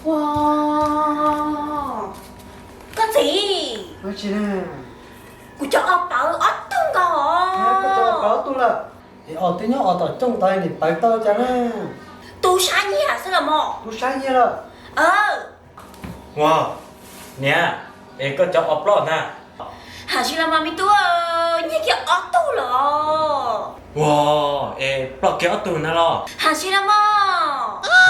Ua, koj txiv, kuv cov os pawv ob tug nkaus os. Koj cov os pawv ob tug lawm, es os twb nyob os tom cooj tod nim pawv tau cas na. Tub sab nyiag xwb los mas. Tub sab nyiag lawm. Ua, niam, es koj cov os ploj na. Hais tsis los mas me tub, nyiag kiag ob tug los. Ua, es ploj kiag ob tug na los. Hais tsis los mas.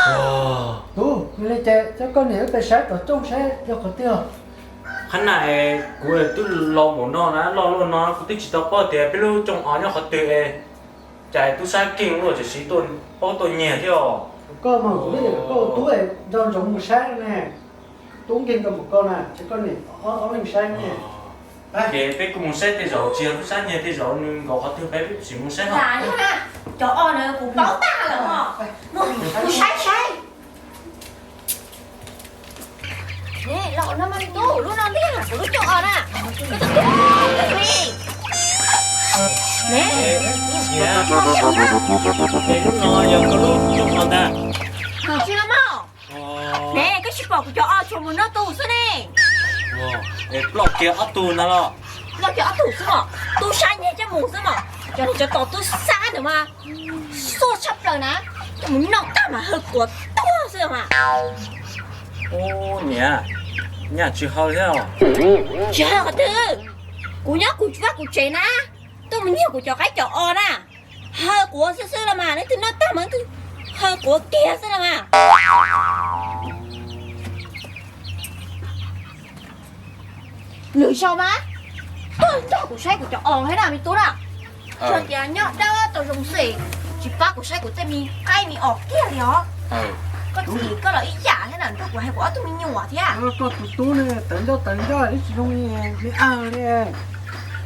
Ua, tub, yog li ces coj koj niam wb pais saib tom cooj saib yog qhov twg. Qhab na es kuv twb los npaum no na, loj luaj no kuv twb tsis tau paub tias peb lub cooj os nyob qhov twg es. Cas tub sab keej luaj, tseem siv paub tuaj nyiag thiab os. Koj mas kuv twb, koj ua tub nco ntsoov mus saib ne. Tub nkeeg koj mus koj na, ces koj niam ob leeg saib ne. Ces peb kuj mus saib tej zaum tsis yog tub sab nyiag, tej zaum nws nkaum qhov twg peb sim mus saib no. Cov os na kuv paub tag lawm os. Mus saib saib. Ne, los no mas tub, lub no ntag, kuv lub cooj os na. Koj tus tub, ne, lub no yog koj lub cooj os ntag. Tsis los mas. Ne, koj tsis pom kuv cov os tsuas mus noj tus xwb ne. Es ploj kiag ob tug ntag los. Ploj kiag ob tug xwb mas, tub sab nyiag coj mus xwb mas. Cov niag cov tos tub sab ntawd mas xuaj tshaj plaws na, coj mus noj tag mas haw quav tuag xwb mas. Ub, niam, nyaj tsis haw thiab. Tsis haw qhov twg? Kuv nyob kuv vaj kuv tsev na, tuaj mus nyiag kuv cov qaib cov os na, haw quav xwb xwb los mas, leej twg noj tag mas leej twg haw quav kiag xwb los mas. Lwm zaus mas tuaj nrog kuv saib kuv cov os thiab na me tub na. Yog tias nyob dawb tau zoo xwb, tsis pab kuv saib kuv tej me qaib me os kiag li os. Koj txiv koj los ib yam thiab na, nrog kuv hais kuv ob tug me nyuam thiab. Koj tus tub ne, tawv ncauj tawv ncauj ib tsis zoo li me ab li.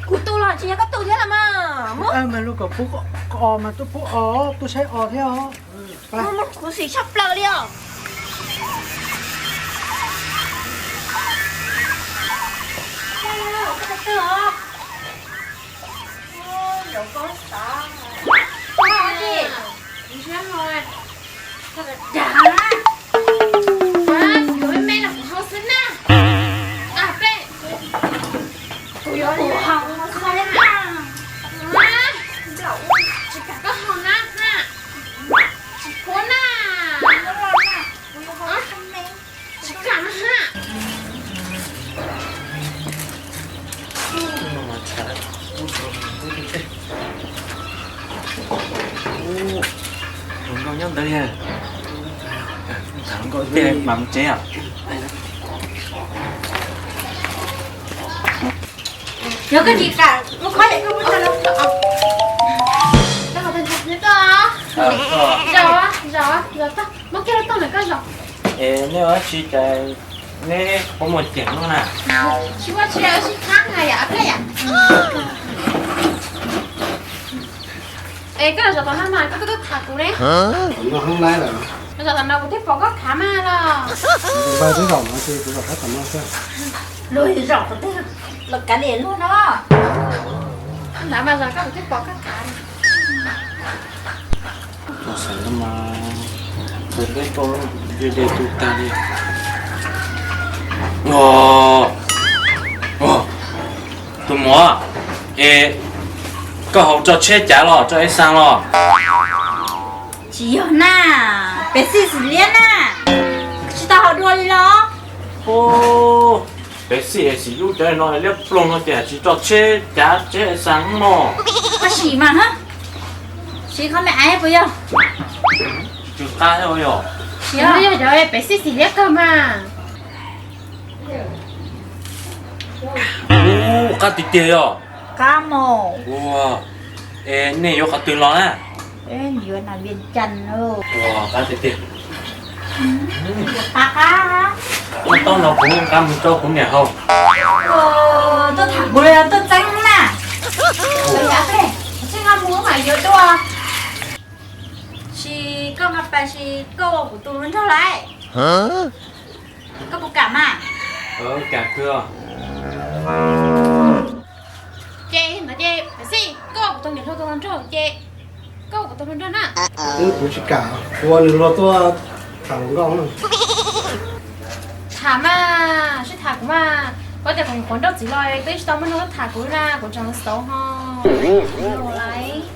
Kuv tus los tsis yog koj tus thiab los mas. Muab mas lus kom pub os mas tuaj pub os, tuaj saib os thiab os. Khuv xim tshaj plaws li os. Kuv yuav kuv haus xwb na. Tsis kam koj haus na ha. Tsis khuav na. Tsis kam na ha. Hluas nkauj nyob ntawd, tham hluas nkauj tej mam mus tsev os. Yog koj tsis kam lub khob yam koj muab rau lawv. Zos, zos, zos, muab kiag lub tooj ntawm koj zos. Es neb ua dab tsi cas neb puas muaj ceem no na? Tsis muaj tsi, wb sib qab na yom, Ab Plej yom. Es koj los zov tom no mas koj twb tuaj tham kuv ne. Los zov tom no kuv thiaj pom koj khav mas los. Npawg twb zom no ces kuv zom qab tom no xwb. Luag zom tom twg los kav liam luag no. Ntawd mas zom koj kuv thiaj pom koj khav. Xav no mas, peb tau de de tu tag li. Tus muam, es koj haus tso tsheb cav los tso ev xas los? Tsis yog na, pem xij xim liab na, tsis tau haus dua li los? Pem xij es xim lub cov no liab ploog no ces tsis tso tsheb cav tsheb ev xas mog. Koj sim mas, sim qhov me aiv puas yog? Tsis qab thiab yog. Yog cov pem xij xim liab kawg mas. Ub, qab tiag tiag yog. Qab mos. Ua, es nej yuav qhov twg los na? Yuav nas Vias Cas. Ua, qab tiag tiag. Qab qab. Koj tob no kuv nqa mus rau kuv niam haus. Tuaj tham kuv li tuaj txeeb na. Txeeb nqa mus mas yuav dua. Sis koj nqa pais sis koj ua kuv tus hluas nraug lawm. Koj puas kam mas? Kam kawg. Ces ntawd ces pem xij koj ua kuv tus niam hluas tus hluas nraug ces koj ua kuv tus hluas nraug na. Twb kuv tsis kam, kuv ua nws luag tuaj tham hluas nkauj. Tham mas, sib tham kuv mas, koj tias kuv nyuam qhuav nrauj txiv los twb tsis tau muaj neeg tuaj tham kuv na, kuv tseem xauv ho. Lais,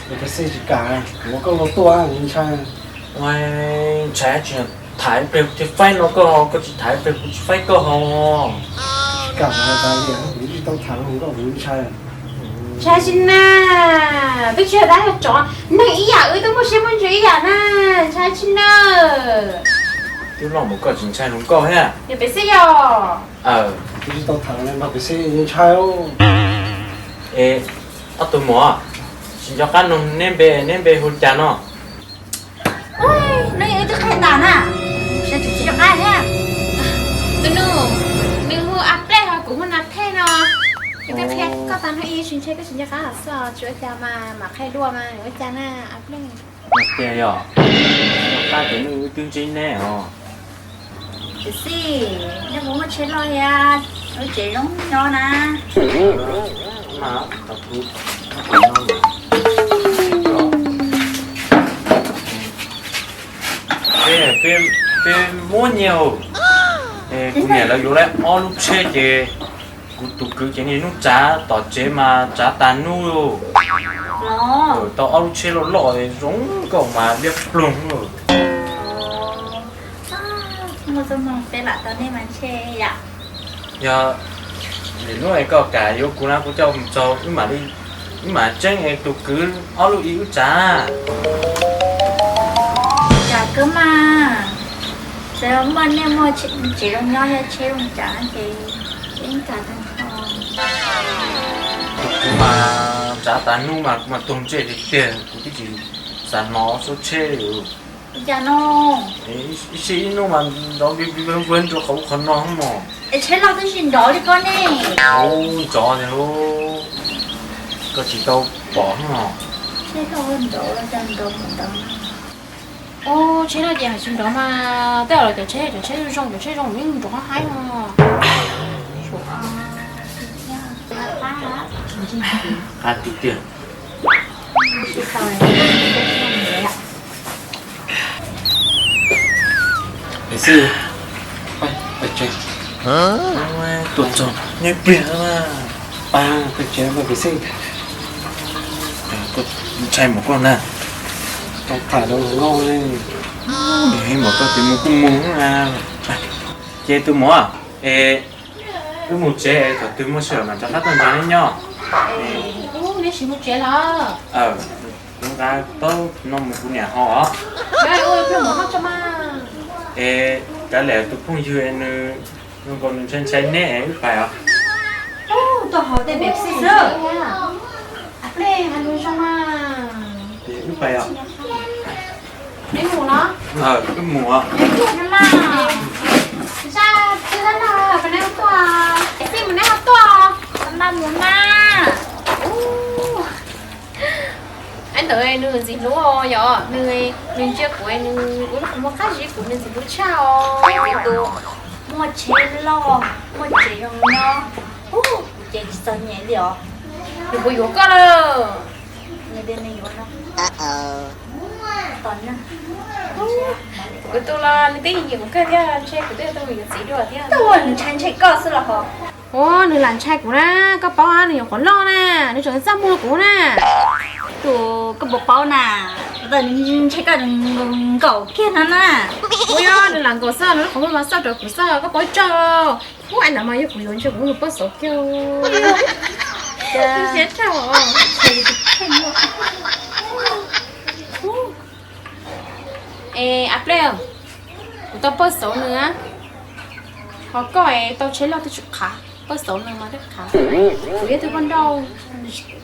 Peb xij tsis kam, kuv ua koj los tuaj ntshai. Ntshai tsis tham ib pliag kuv thiaj faib no koj, koj tsis tham ib pliag kuv tsis faib koj ho. Tsis kam tas li, kuv tsis tau tham los koj kuv ntshai. Ntshai tsis na, twb tsis yog dab yog tsov, neeg ib yam wb twb muaj siab muaj ntsws ib yam na, ntshai tsis na. Twb loj mus koj tsis ntshai hluas nkauj thiab. Yog pem xij yog. Twb tsis tau tham los nrog pem xij ntshai. Es ob tug muam, tsis nco qab nug neb npe, neb npe hu li cas no? Neb yeej twb qhia tas na, seb tsis nco qab thiab. Tus nus, nws hu A Plej ho kuv hu Na Thej no. Wb twb qhia koj tag nrho ib tsis ntshai koj tsis nco qab los xwb, tsis ua cas mas mam qhia dua mas ua cas na A Plej. Tias yog, nco qab tias nws wb twb ntsib neb os. Tiam sis neb puas muaj tsheb loj thiab, lub tsev zoo nyob na. Peb muab nyiaj, kuv niam lawv yuav lawm ob lub tsheb ces kuv tus kwv ces niaj hnub tsav tom tsev mas tsav tas hnub. Tau ob lub tsheb loj loj zoo nkauj mas liab ploog. Muaj txoj hmoo peb lam tau nej mas ntshe yam. Yog lwm hnub es koj kam yuav kuv na kuv coj mus txog wb mam li, wb mam tseeb es tus kwv ob lub ib wb tsav. Tsav kawg mas, txawm muaj nej muaj tsev zoo nyob thiab tsheb zoo tsav ces yeej tsav tag nrho. Tus kwv mas tsav tas hnub mas kuv mas tuag ntsej tiag tiag, kuv twb tsis xav hnov suab tsheb li. Ua cas no? Ib sij ib hnub mas nrov npig npig rau qhov ub qhov no mog. Es tsheb loj twb tsis nrov li koj ne. Ub, nrov tiag lauj, koj tsis tau pom no. Tsheb loj nrov los cas nrov mus nrov no. Ub, tsheb loj ces hais tsis nrov mas, tej zaum los cov tsheb, cov tsheb zoo, cov tsheb zoo yeej nrov haib haib no. Qab tiag tiag. Xwb, pais tsev. Tuaj txog nyob ib pliag, pais tsev pais xwb. Ntshai mus koj na. Tau tham rau nkauj li. Mus koj ces mus kuj mus na. Ces tus muam, es wb mus tsev es thaum twg muaj sij hawm mam rov qab tuaj nrog neb nyob. Neb sim mus tsev los? Kuv nqa taub no mus kuv niam haus os. Es kav liam tus phooj ywg nws, nws ntshai ntshai neb es wb pais os. Tuaj haus tej Pepsi xwb. Wb pais os. Neb mus los? Wb mus os. Peb mus neb ho tuaj. Peb mus neb ho tuaj. Mus mas. Ub, ntawd nws ntxim hlub os, yog nws, nws ntsia kuv, nws ua lub qhov muag qab zib kuv, nws ntxim hlub tshaj os. Kuv tus muaj tsheb loj, muaj tsev zoo nyob, kuv ces tsis txom nyem li os. Nws puas yuav koj lawm? Kuv tus los nws twb nyiam kuv kawg thiab, ntshe kuv twb yuav tau mus yuav txiv dua thiab. Tuaj nws ntshai ntshai koj xwb los ho. Ua, nws lam ntshai kuv na, koj paub, nws nyuam qhuav loj na, nws tseem txaj muag kuv na. Tus koj puas paub na, nws ntshai koj nkaus kiag no na. Ua, yog nws lam nkaus xwb, nws lub qhov muag mas xauj rau kuv xwb, koj paub tso. Ua, ntawd mas yog kuv yuav ntshe kuv muab nws poj xauv kiag. Siab tshaj. Es A Plej, kuv tau poj xauv nws, ho koj es tau tsheb loj twb tsis qhav, poj xauv nws mas twb qhav. Kuv yog tus poj nrauj,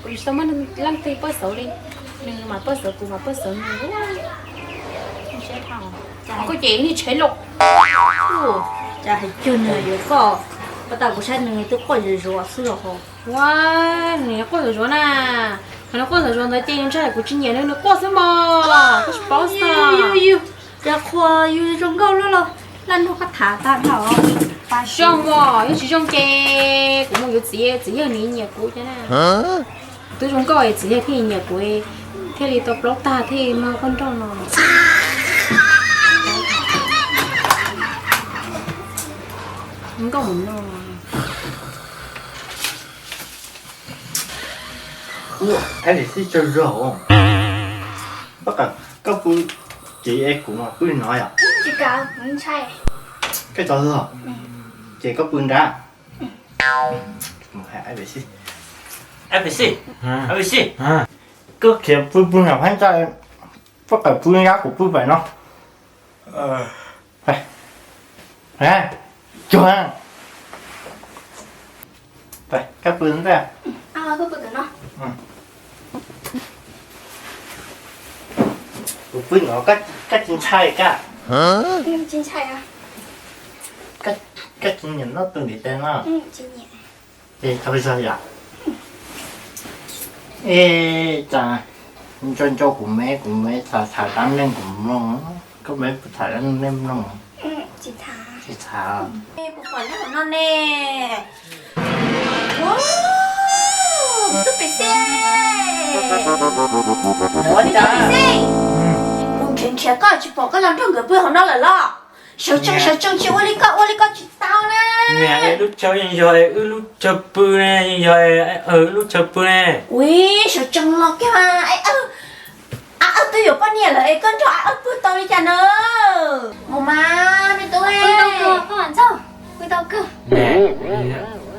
kuv tsis tau muaj leej twg poj xauv li, nws mas poj xauv kuv mas poj xauv nws. Koj ces niag tsheb loj. Cas hais cuag nws yuav koj, pas tas kuv saib nws twb quaj zuav zuav xwb los ho. Ua, nws quaj zuav zuav na, qhov nws quaj zuav zuav ntawd ces yus ntshai kuv tsis nyiam nws, nws quaj xwb mog, koj tsis paub xwb. Cas qhuas yus zoo nkauj loj los laj nug koj tham tag nrho. Zoo mog, yog tsis zoo ces kuv mus yuav txiv, txiv yawg nws nyiam kuv thiab na. Twb zoo nkauj es txiv yawg thiaj nyiam kuv, thiaj li tau plaub tag thiaj muaj poj nrauj no. Nkauj mus no. Ub, ab pes xib tsaug zog. Pab kam koj pw tsev es kuv mam pw no yom? Tsis kam, kuv ntshai. Koj tsaug zog, ces koj pw nrad. Ab pes xib, ab pes xib, ab pes xib, koj khiav pw pw nram phab ntsa, pab kam pw nrad kuv pw pem no. Cuag, koj pw ntawm no. Kuv pw no, koj tsis ntshai koj? Koj tsis nyiam noj tus ntiv tes no? Ces tau zog yom. Ej, cas nco nco kuv me, kuv me tham tham dab neeg kuv mloog, koj me puas tham dab neeg mloog? Tsis tham. Puas pom nyob hauv no ne? Tub pes xib, tub pes xib, nrhiav nrhiav koj tsis pom koj los nrog nkawd pw hauv no lawm los? Sawv tsees sawv tsees, tsis ua li koj, ua li koj tsis tau na. Niam, lub chaw yeej yog wb lub chaw pw ne, yeej yog wb lub chaw pw ne. Ui, sawv tsees los kiag mas. Ab, twb yuav poj niam lawm es koj nrog ab pw tau li cas na? Mus mas me tub.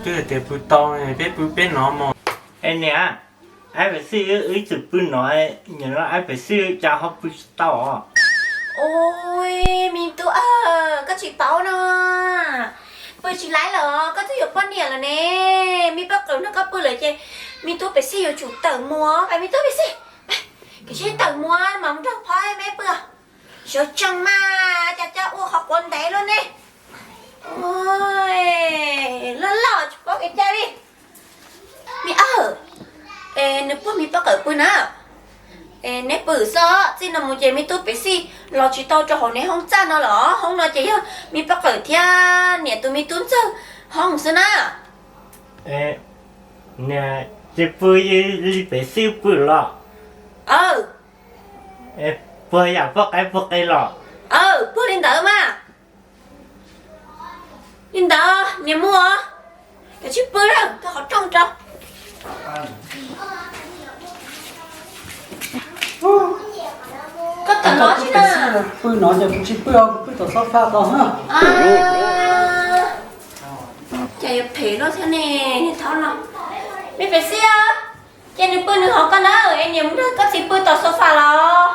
Twb tias pw tau, peb pw peb no mog. Es niam, ab pes xib, wb tseem pw no, nim no ab pes xib cas ho pw tsis tau os? Ui, me tub, koj tsis paub no, pw tsis laib lawm, koj twb yuav poj niam lawm ne. Me poj qawm nrog koj pw lawm ces me tub pes xib yuav tsum tawm mus, me tub pes xib. Koj tsis tawm mus mas mus nrog phauj me pw. Sawv tsees mas, cas coj ua qhov quav ntev luaj ne. Loj loj tsis paub kev cai li. Me ab, es nws puag me poj qawm pw na. Es neb pw xwb, txij no mus ces me tub pes xib los tsis tau rau hauv neb hoob txaj no los, hoob no ces yog me poj qawm thiab niam tus me tub ntxawg hoob xwb na. Niam, ces pw li pes xib pw los? Aw, puag yam poj qaib puag qe los? Aw, puag li ntawd mas. Li ntawd niam mus, koj tsis pw lawm, koj qhov rooj rau. Koj tawm no tsis na. Pw no ces kuv tsis pw, kuv pw tom sofa tod na. Cas yuav phem luaj thiab ne, niag thaub no. Me pes xib, ces nws pw nws hauv koj na, es niam mus nrog koj txiv pw tom sofa los?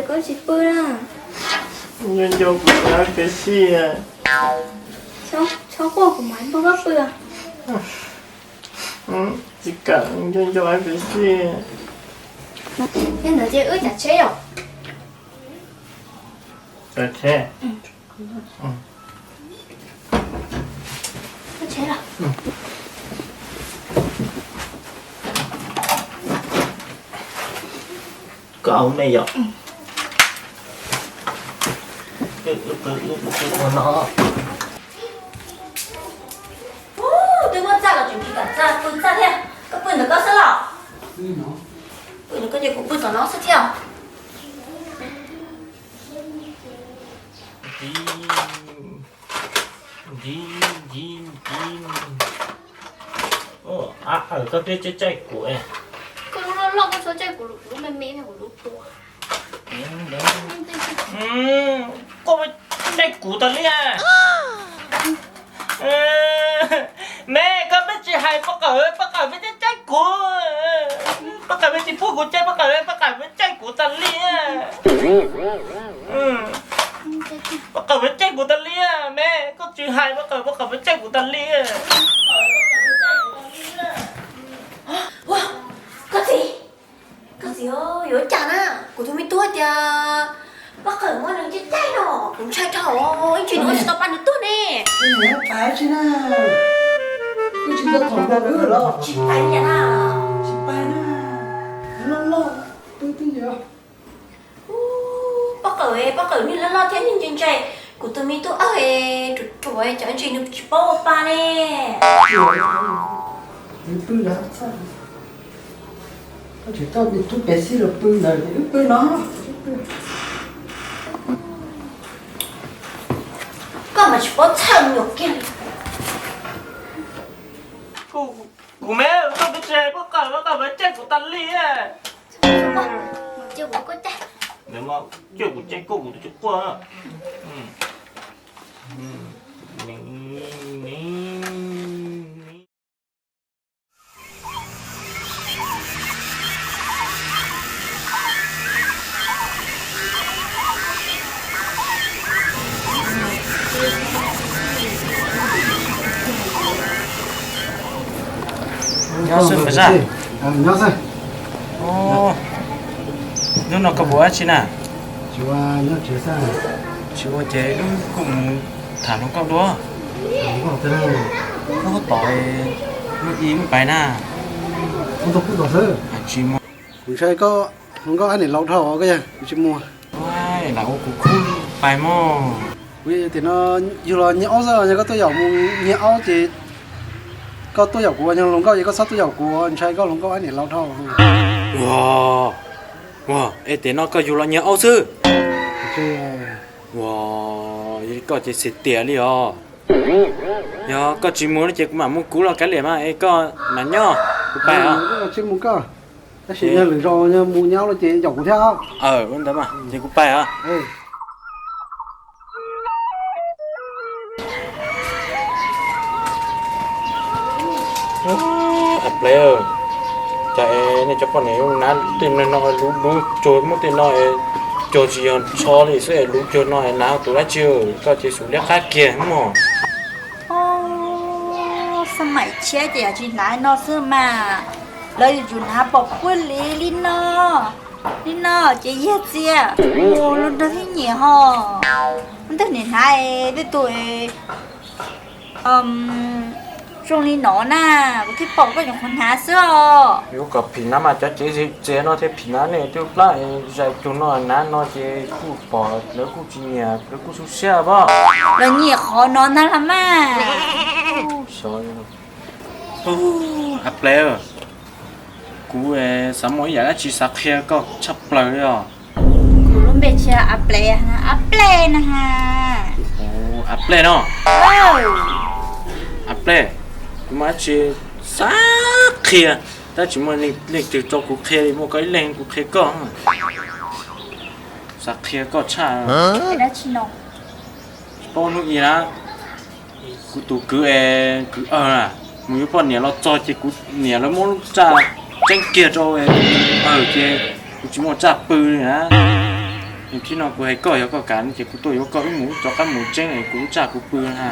Koj tsis pw na. Nco nco kuv pes xib. Txhob quaj, kuv mam nrog koj pw. Tsis kam, nco nco pes xib. Thiab ntawd ces wb cav tsheb yom? Cav tsheb. Koj au me yom. Ua no. Twb muaj txaj los tseem tsis kam txaj, pw txaj thiab. Koj pw ntawm koj xwb los? Pw ntawm koj ces kuv pw tom no xwb thiab. Koj peb caij caij kuv. Koj lub loj loj koj txhob caij kuv, kuv lub me me kuv lub puag. Koj caij kuv tas li. Me, koj peb tsis hais poj qawm, poj qawm peb caij caij kuv. Poj qawm peb tsis pub kuv caij, poj qawm poj qawm peb caij kuv tas li. Poj qawm peb caij kuv tas li, me, koj tsis hais poj qawm, poj qawm peb caij kuv tas li. Koj txiv, koj txiv, yuav cas na? Kuv tus me tub tias poj qawm muab nws caij caij no, kuv ntshai dhau, ib tsam nws ua tsis tau pa nws tuag ne. Tsis pais na. Poj qawm, poj qawm niag loj loj thiab niag ntse ntse, kuv tus me tub awg ruam ruam, cov ntsis nws tsis paub ua pa ne. Tsis tau tus tub pes xij los pw ntawd ces wb pw no. Koj mas tsis paub txhawj nyuam kiag li. Kuv me, koj twb tsis hais koj qaj, koj qaj mas caij kuv tas li. Caij kuv caij, koj kuv twb tsis quaj. Nyob xwb npawg Zaj. Nyob xwb. Hnub no koj puas ua dab tsi na? Tsis ua, nyob tsev xwb. Tsis ua ces wb kuj mus tham hluas nkauj dua. Hluas nkauj twg? Lub tom, lub ib lub pais na. Kuv tus kuj tom xwb. Tsis mus. Kuv ntshai koj hluas nkauj ab niam laus dhau koj yog kuv tsis mus. Lam ua kuv khub pais mog. Kuv tias no yug los nyiag aub xwb, yog koj tuaj yaum mus nyiag aub ces koj tuaj yaum kuv, yog hluas nkauj ces koj txhob tuaj yaum kuv, ntshai koj hluas nkauj ab niam laus dhau. Ua, ua, es tias no koj yug los nyiag aub xwb? Ua, koj ces xis tias li os. Yog koj tsis mus no ces kuv mam mus kuv los kav liam mas es koj mam nyob, kuv pais os. Tsis mus koj, tab sis yog lwm zaus yog mus nyob no ces yaum kuv thiab. Ua ntawd mas ces kuv pais os. Ab pleb, cas es nej cov poj niam yuav hnav tej no luv luv cuag muab tej no es cuag tsis yog tsho li xwb es luv cuag no es hnav tus dab tsi, koj ces xub liab qab kiag mog. Xab maim tshiab ces yog tsis hnav no xwb mas, lawv yuav tsum hnav pom puab li li no, li no ces yog txias mus los nrog thiab nyiam ho. Ntawm niam hnav tej tus zoo li no na, kuv thiaj pom koj nyuam qhuav hnav xwb os. Yuav kom phim hnav mas cov cev txias no thiaj phim hnav, nej twb plab zais cuag no hnav no ces kuj pom lawv kuj tsis nyiam, lawv kuj xub siab pob. Lawv nyiam qhov no ntag los mas. Ab pleb, kuv xav muaj ib yam dab tsi xav qhia koj tshaj plaws li os. Kuv lub npe tsis yog Ab Pleb, Ab Plej na ha. Ab Plej no. Ab Plej, kuv muaj dab tsi xav qhia, tab sis tsis muaj leej twg tso kuv qhia li, muaj koj ib leeg kuv qhia koj. Xav qhia koj tshaj. Dab tsi no? Tsis paub hnub ib na, kuv tus kwv es kwv awg na, mus yuav poj niam los txog ces kuv niam lawv muab lub tsaj tseeb kiag rau awg ces kuv tsis muaj tsaj pw li na. Thib no kuv hais koj, yog koj kam no ces kuv tuaj yuav koj wb mus wb rov qab mus tseeb es kuv lub tsaj kuv pw na.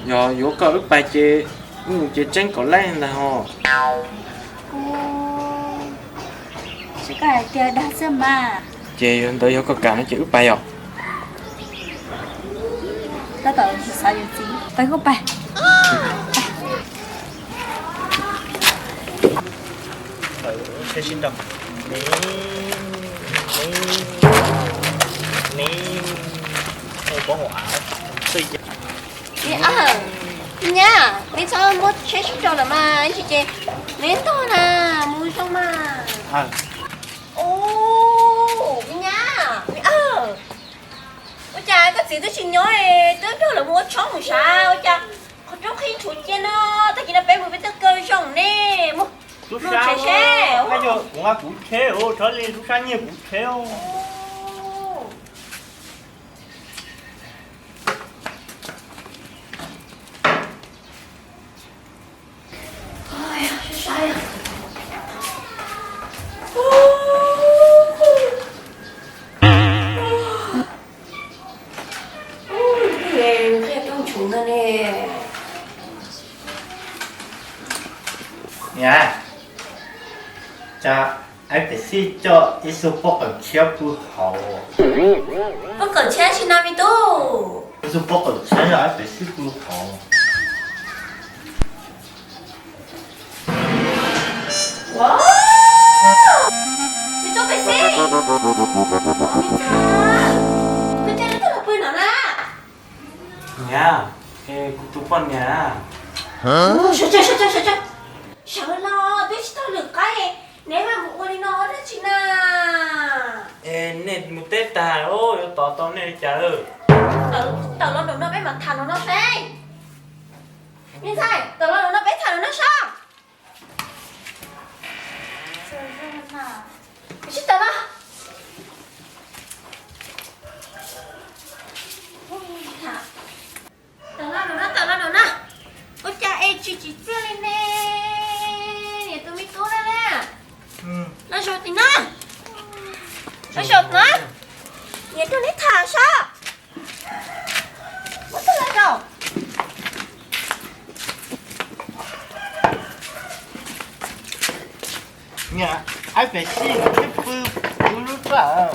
Yog yuav koj wb pais ces wb mus ces tseeb kom laib ntag ho. Ces yog ntawd yog koj kam no ces wb pais yom. Tab tom xav yuav txiv, pais kuj pais. Me nyab, neb txhob muab tsheb sib rau lawm mas, ib ntsis ces neb ntog na, mus zoo mas. Ub, me nyab, ua cas koj txiv twb tsis nyob, twb nrog lawv mus ua tshoob mus sav, ua cas qhov rooj qhib ntshuv cia no, tag kis no peb mus peb twb kaw zoo ne, mus tsheb seb. Kuv nqa kuv tsheb, tsheb li tub sab nyiag kuv tsheb. Niam, cas Ab Pem Xib coj ib tug poj qawm tshiab pw hauv? Poj qawm tshiab tsi no me tub? Ib tug poj qawm tshiab yog Ab Pem Xib pw hauv. Niam, es kuv tus poj niam. Sawv los twb tsis tau lwm qaib, neb mam mus ua li no dab tsi na? Es nej mus teb tag yuav tos tau nej li cas? Tawm los nraum no peb mam tham nraum no seb. Me ntxhais, tawm los nraum no peb tham nraum no seb. Tsis tawm los. Tawm los nraum no, tawm los nraum no. Ua cas es tsis tsim txiaj li ne? Niam tus me tub na. Los zaum tim no. Los zaum no. Niam nrog neb tham seb. Muab tawm los zaum. Niam, aib pem xij thiab pw, pw lub txaj.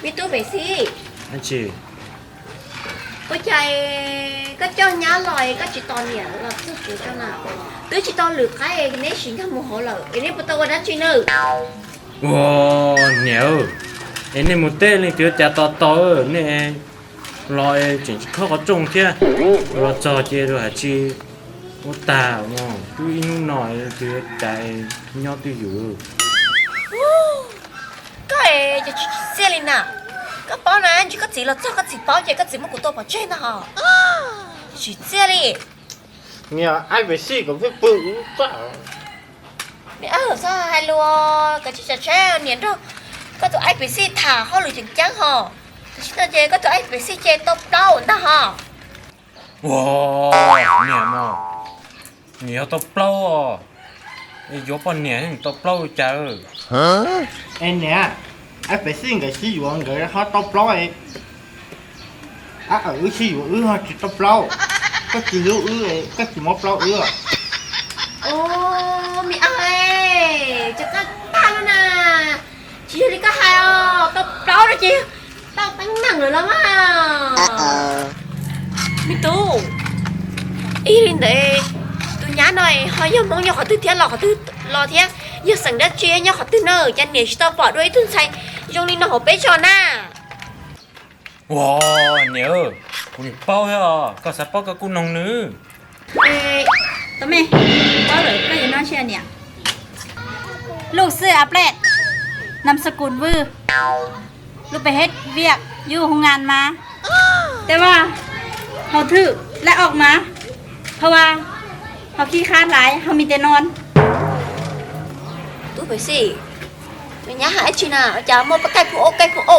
Me tub pem xij, ua cas koj coj nyab los koj tsis tos niam los txog kuv tso na? Twb tsis tau lwm qaib neb sim nkag mus hauv lawm es neb puas tau ua dab tsi na? Ua niam, es nej mus teb leej twg cas tos tau, nej los tseem tsis khob qhov rooj thiab, los txog ces luag hais tsis ua tag no, twb ib hnub no leej twg cas nyob twj ywm. Koj es cas tsis tsim txiaj li na? Koj paub na, ntshe koj txiv los txog koj txiv paub ces koj txiv muab kuv tua pov tseg ntag hos. Tsis tsim txiaj li. Niam, aib pem xij kom peb pw ub txaj. Niam, txhob hais lus, koj tsis tso tseg niam nrog koj tus aib pem xij tham hauj lwm tseem ceeb hos. Tam sim no ces koj tus aib pem xij ces tau plaub ntag hos. Ua niam no, niam yog tau plaub os, es yuav poj niam tau plaub li cas? Es niam, aib pem xij nkawd sib yuav nkawd ho tau plaub es, ab, wb sib yuav wb ho tsis tau plaub, koj tsis hlub wb, koj tsis muab plaub wb. Ua, me ab, cas koj tag lawm na, tsis yog li koj hais os, tau plaub no ces tau teeb meem lawm los mas. Me tub, ib li ntawd, tus nyab no ho yog Hmoob nyob qhov twg thiab los qhov twg los thiab, yog xeem dab tsi nyob qhov twg na, cas niam tsis tau pom dua ib tug ntxhais zoo li no hauv peb zos na? Ua niam, kuv nim paub thiab os, koj xav paub koj kuj noog nws. Tau me, paub lawm koj yuav nug tsi niam. Lub xwb A Plej, nam sa kum Vwj, lub pem hej viaj yub hoo ngan mas, tej vaj hauv thwj laj ok mas, hauv vaj hauv khij khab hlais hauv mis tes no. Tub pem xij, nws nyab hais dab tsi na? Ua cas muaj pab kaij phu o kaij phu o,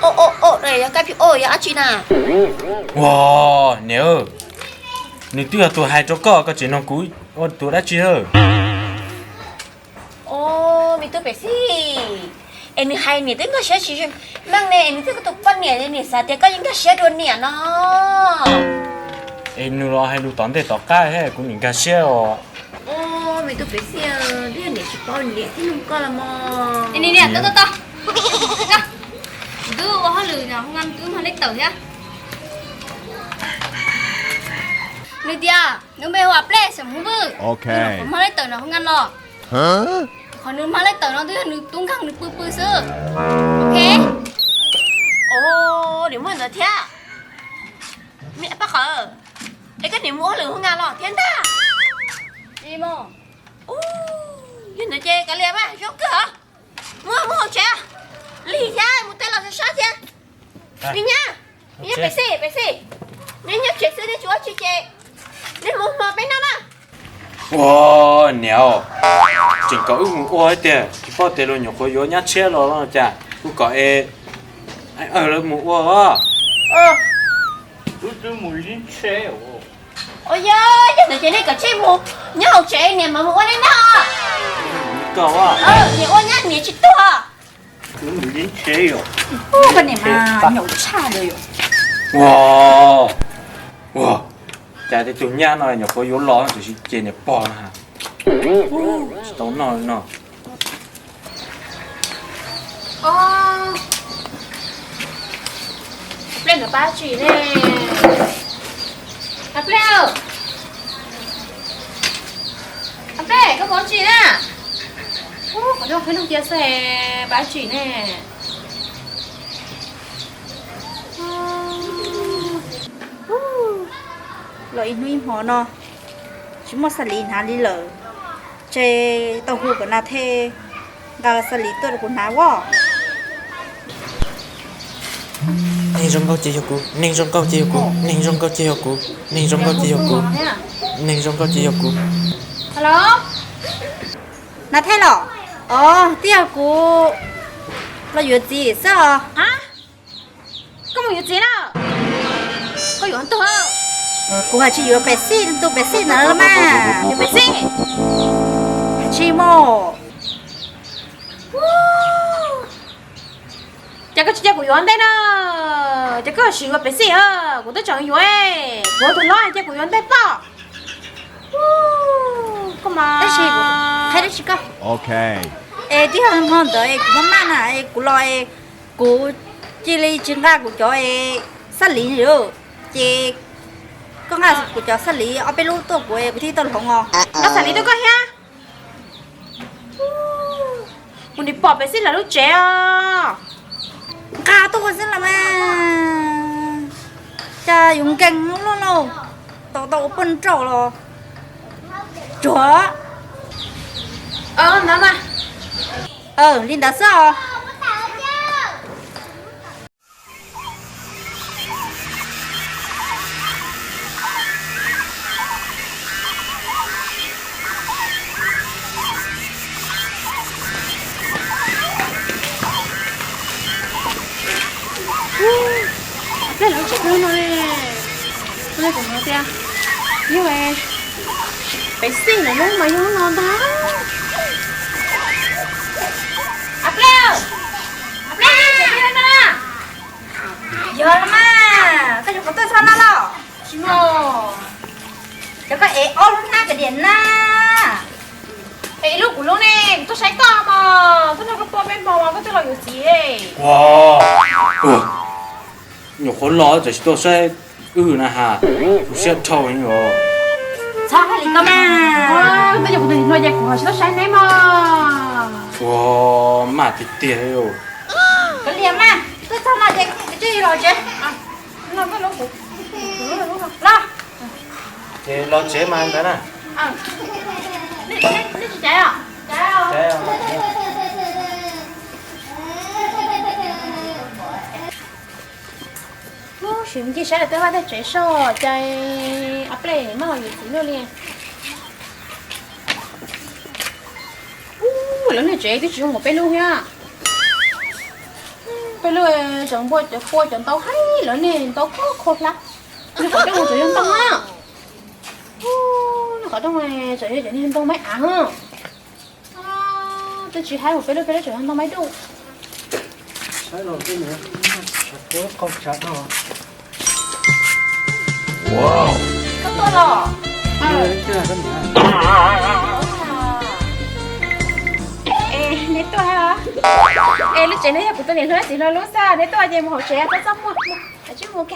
o o o, yog kaij phu o yog dab tsi na? Ua niam, nws twb yog tus hais rau koj, koj tseem nug kuv ua tus dab tsi? O, me tub pem xij, es nws hais niam twb nkag siab tsis meej ne, es nws twb yog koj tus poj niam, niam xav tias koj yeej nkag siab dua niam no. Es nws los hais lus tom ntej tom qab thiab kuv nim nkag siab os. O, me tub pem xij, twb yog niam tsis paub niam thiaj nug koj los mas. Niam, niam, niam, tos, tos, tos. Kuv twb ua hauj lwm no hoo ngan twb mob lej tawm thiab. Nws tias nws npe hu ua Plej xeem Hmoob Vwj. Nws mob lej tawm no hoo ngan los. Qhov nws mob lej tawm no twb yog nws tub nkeeg nws pw pw xwb. Ok. O, niam muaj ntawd thiab. Me Paj Qawm, es koj niam mus ua hauj lwm hoo ngan los thiab ntag. Yog ntawd ces kav liam mas zoo kawg. Mus, mus hauv tsev, lig thiab mus teb los sab sab thiab. Me nyab, me nyab pem xij, pem xij. Neb nyob tsev xwb neb tsis ua tsi ces neb mus hmo peb noj na. Ua niam, tseem kom wb mus ua tiag, tsis paub tias luag nyuam qhuav yuav nyab tshiab los los cas, wb kom es lawv mus ua. Wb twb mus li tsheb. Ua yog, yog ntawd ces nej kom tsij mus nyob hauv tsev, niam mam mus ua nej noj. Niam ua nyab niam tsis tuag. Ua, ua, cas tej tug nyab no nyuam qhuav yuav los tiam sis ces niam pog na, tsis tau noj li no. Plej nkawd pab tsi ne? A Plej, A Plej, koj pab tsi na? Qhov no qhib noog tias xwb, pab tsi ne? Los ib hnub ib hmo no tsis muaj xas lis hnav li lawm. Ces tau hu kom Nas Thej nqa Xab Lis tuaj rau kuv hnav os. Neeg zoo nkauj ces yog kuv, neeg zoo nkauj ces yog kuv, neeg zoo nkauj ces yog kuv, neeg zoo nkauj ces yog kuv, neeg zoo nkauj ces yog kuv. Nas Thej los? Os, twb yog kuv los yuav txiv xwb os. Koj mus yuav txiv lawm? Koj yuav tus, kuv hais tsis yuav pem xij, tus pem xij ntawd los mas. Yuav pem xij? Hais tsis mus. Ces koj tsis cia kuv yuav ua ntej na, ces koj sim yuav pem xij, kuv twb tseem yuav, kuv tus hlob cia kuv yuav ntej pob. Koj mas, tab sis qhia dab tsi koj? Es twb yog hmo ntawd es kuv maj maj na es kuv los es kuv cia li tsis nqa kuv cov Xab Lis, ces koj nqa kuv cov Xab Lis ob peb lub tuaj kuv es kuv thiaj tau hloov os. Nqa Xab Lis tuaj koj thiab. Kuv nim pom pem xij lawv lub tsev os. Nqa tuaj xwb los mas, cas yuav nkees luaj lauj, tau tau ua poj nrauj los tsuag. Li ntawd xwb os. Pliag lawv tsev no ne, kuv hnov tias yog pem xij lawv lub mas yog lub no ntag. A Pliag, A Pliag, yog los mas, koj yuav qhov tuaj txog no los? Tsis muaj. Cov koj ev ob lub hnab kav diam na. Es ib lub kuv lub ne, kuv tuaj saib koj mog, tuaj nrog koj ua peb hmo mas koj twb los yuav txiv. Ua, nyuam qhuav los tseem tsis tuaj saib wb na has, tu siab dhau li os. Txhob hais li koj mas. Twb yog kuv tus niam hluas ces kuv ho tsis tuaj saib neb mog. Ua, maj tiag tiag li. Kav liam mas, tuaj txog no ces tsis los tsev. Los, ces los tsev mas ntawd na. Nej tsis caiv os? Sim ncig saib lawv tej vaj tej tsev soj cas A Pliag maj los yuav txiv luaj li. Ub, lawv niag tsev twb tsis zoo npaum peb lub thiab. Peb lub tseem npua cov pua cov ntau heev, lawv niag ntau kho kho hlab. Niag qhov rooj tseem yog ntoo na. Niag qhov rooj tseem yog cov niag ntoo maib av. Twb tsis haib npaum peb lub, peb lub tseem yog ntoo maib duj. Koj tuaj los? Es neb tuaj, es lub tsev no yog kuv tus niam hluas txiv hluas lub xwb, neb tuaj ces mus hauv tsev txhob txaj muag.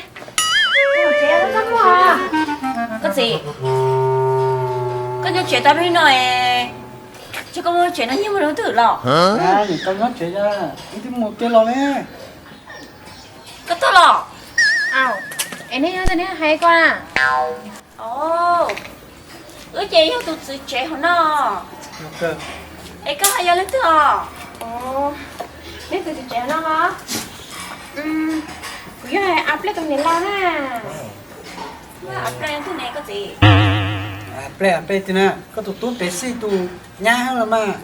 Mus hauv tsev txhob txaj muag. Koj txiv, koj nyob tsev tau peb no es, ces koj muaj tsev no nyiag mus rau twg los? Tau nyob tsev, wb twb mus ke los ne. Koj tuaj los? Es nej nyob twg neb hais koj na? Wb ces yog tus txiv tsev hauv no. Es koj ho yog leej twg os? Neb tus txiv tsev hauv no los? Kuv yog A Pliag tus niam laus na. A Pliag yog twg ne koj txiv? A Pliag, A Pliag twg na? Koj tus tub Pes Xij tus nyab los mas.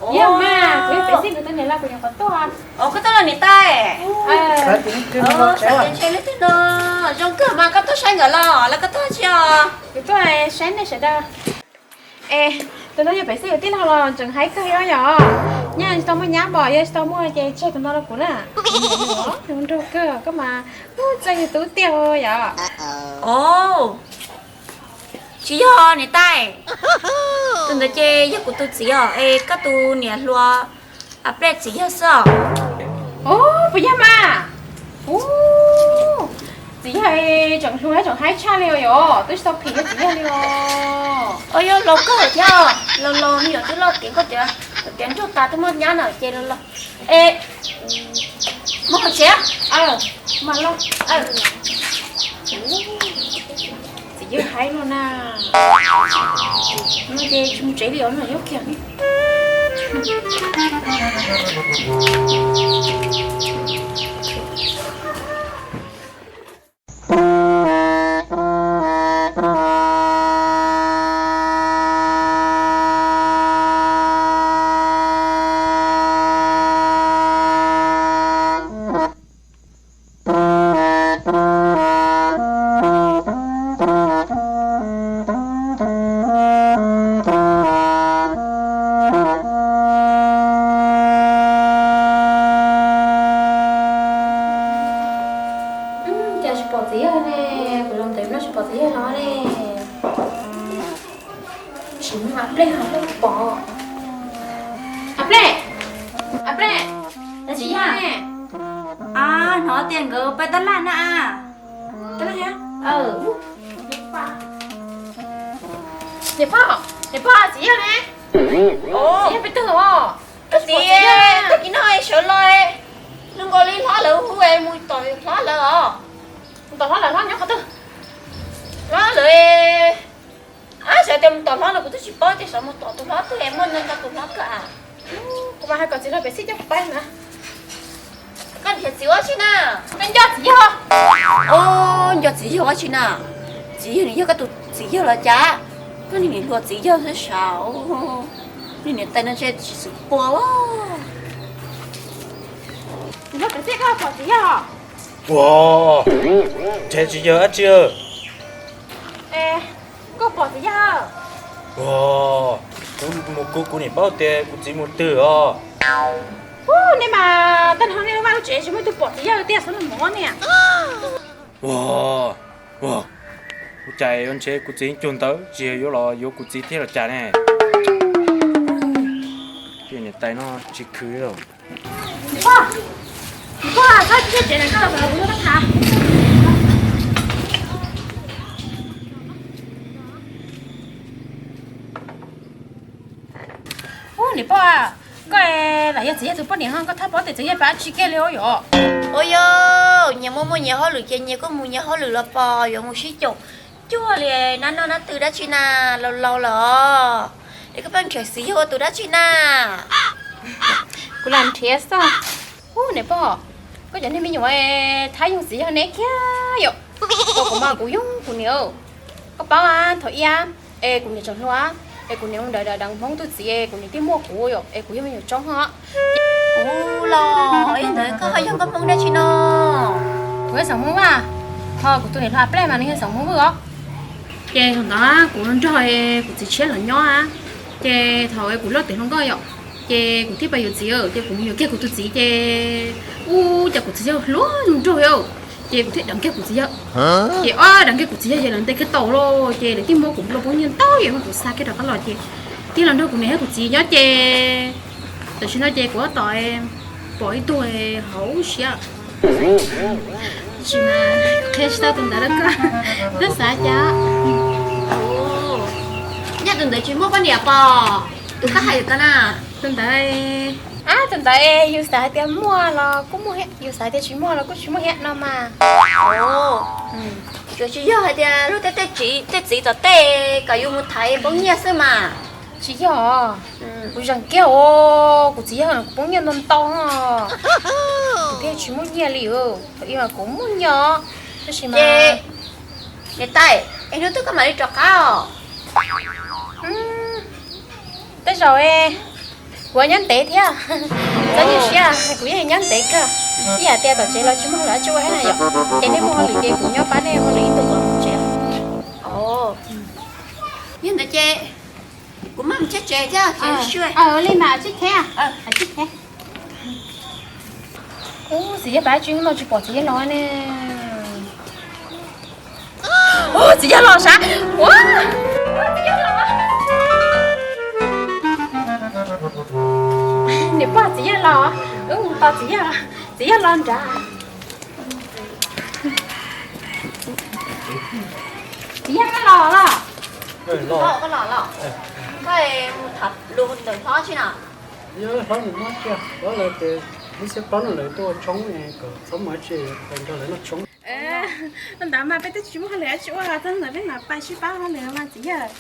Yog mas, kuv yog Pes Xij tus niam laus, kuv nyuam qhuav tuaj. Os, koj tuaj los niam tais. Xav tias ntshe leej twg no zoo kawg mas koj tuaj saib nkawd los, los koj tuaj tsi os? Kuv tuaj saib nej sawv daws. Es tus no yog Pes Xij tus tij laug los tseem haib kawg li yom. Nyaj tsis tau muaj nyab npom, yog tsis tau muaj ces tseg tus no rau kuv na. Zoo nraug kawg, koj mas txawj yug tub tiag yom. Os, tsis yog niam tais, tus ntawd ces yog kuv tus txiv os, es koj tus niam hluas A Pliag txiv yawg xwb os. Os, puas yog mas? Ub, txiv yawg tseem hluas tseem haib tshaj li os, yog twb tsis tau phim yog txiv yawg li os. Os, yog laus kawg thiab, laus laus me nyuam twb loj tiav koj tias, tiav nraug tas twb muaj nyab na ces laus laus. Es mus hauv tsev. Mas los. Txiv Yog hais no na, no ces tsis mus tsev li os no, yog kiag. Cas tsis pom txiv yawg ne? Kuv los ntev no tsis pom txiv yawg los ne. Sim no a plej ho pom. A plej, a plej, txiv yawg ne? Hnov tias nkawd pab tab laj na. Tab laj thiab? Niam pog, niam pog, txiv yawg ne? Txiv yawg peb tug os. Koj txiv, tag kis no sawv los, zoo nkaus li hlob lawv hu mus tom hlob lawv os. Mus tom hlob lawv, hlob nyob qhov twg? Hlob lawv, ab, sawv tias mus tom hlob lawv kuv twb tsis paub tias sawv mus tom tus hlob twg es muaj neeg nrog tus hlob kawm a. Kuv mas hais kom txiv los pem xij coj kuv pab na. Koj nrhiav txiv ua tsi na? Koj nco txiv yawg? Nco txiv yawg ua tsi na? Txiv yawg nws yog koj tus txiv yawg los cas? Koj niag niam hluas txiv yawg xwb sav. Niag niam tais no ntshe tsis xwm pua. Los pem xij koj pom txiv yawg? Ua, ntshe tsis yog dab tsi. Koj pom txiv yawg? Ua, kuv mus kuv kuv niam paub tias kuv txiv mus twg os. Ub, nej mas tag nrho nej lub vaj lub tsev tsis muaj ib tug pom txiv yawg tiag xwb los mog niam. Ua, ua, ua cas yuav ntshe kuv txiv cuag ntawd tsis yog yuav los yuav kuv txiv thiab los cas ne? Niam tais no tsis khwv li. Niam pog, niam pog, txhob txog tsev na, koj los kuv lub rab qha. Ub, niam pog, koj lam yog txiv yawg tus poj niam ho koj txhob paub tias txiv yawg pab tsis kiag li os yom. Ua yog nyias muaj muaj nyias hauj lwm ces nyias kuj mus nyias hauj lwm los pom, yuav mus sib caum cuag li nab noj nab tw dab tsi na, laus laus lawm os. Es koj pheej nrhiav txiv yawg ua tus dab tsi na? Kuv lam nrhiav xwb. Ub, niam pog, koj cov niag me nyuam thab yoog txiv yawg ne kiag yom. Kuv mas kuv yoog kuv niam. Koj paub thaum ub es kuv niam tseem hluas es kuv niam mus nrhiav deev Hmoob tus txiv es kuv niam thiaj muaj kuv yom, es kuv yog me nyuam tsoob os. Ub, los yog ntawd koj ho yog nkauj Hmoob dab tsi no? Kuv yog xeem Hmoob Vaj, ho kuv tus niam hluas Plej mas nws yog xeem Hmoob Vwj os. Ces thaum ntawd kuv nrog kuv txiv tshiab los nyob, ces thaum kuv loj tiav hluas nkauj yom, ces kuv thiaj pais yuav txiv, ces kuv mus yuav kiag kuv tus txiv ces ub, cas kuv txiv yawg hluas nraug yom, ces kuv thiaj deev kiag kuv txiv yawg. Ces ob deev kiag kuv txiv yawg ces lawv ntes kiag tau lawm, ces lawv thiaj muab kuv ua poob nyiaj ntau, yog kuv xa kiag rov qab los ces thiaj los nrog kuv niam thiab kuv txiv nyob ces tam sim no ces kuv tab tom pom ib tug hauv siab. Tab sis mas qhia tsis tau tus ntawd rau koj, twb xav cas. Yog tus ntawd tsis muaj poj niam pom, tus koj hais ko na? Tus ntawd, ab, tus ntawd yus xav hais tias muaj los kuj muaj thiab, yus xav hais tias tsis muaj los kuj tsis muaj thiab no mas. Tsuas tsis yog hais tias luag tej txiv tom tej kom yus mus thaiv poob nyiaj xwb mas. Tsis yog, kuv zeem kiag os, kuv txiv yawg kuv poob nyiaj ntau ntau, kuv thiaj tsis muaj nyiaj li. Thaum ub mas kuv muaj nyiaj, tab sis mas. Niam tais, es hnub twg koj mam li rov qab os? Tej zaum kuv nyob ntev thiab, txhob nyuaj siab, kuv yeej nyob ntev kawg. Ib yam tias tom tsev los tsis muaj hauj lwm tsuas thiab na yom, ces nej muaj hauj lwm ces kuv nyob pab nej hauj lwm ib ntus kuv mus tsev. Yog ntawd ces kuv mam mus tsev thiab. Li mas tsis khev, tsis khev. Ub, txiv yawg pab tsis no tsis pom txiv yawg los ne. Ub, txiv yawg los sav. Ua, txiv yawg los. Niam pog, txiv yawg los. Wb mus tos txiv yawg, txiv yawg los nrad. Txiv yawg, koj los los? Koj los los? Koj mus tham lus ntawm hlob tsi na? Yog hlob nws muab tsi, hlob lawv tias lub xiab plaub no lawv tuaj ua tshoob, kom txhob mus tsi, nrog lawv noj tshoob. Ntawd mas peb twb tsis muaj hauj lwm dab tsi ua, txog ntawm peb mam pais sib pab hauj lwm mas txiv yawg.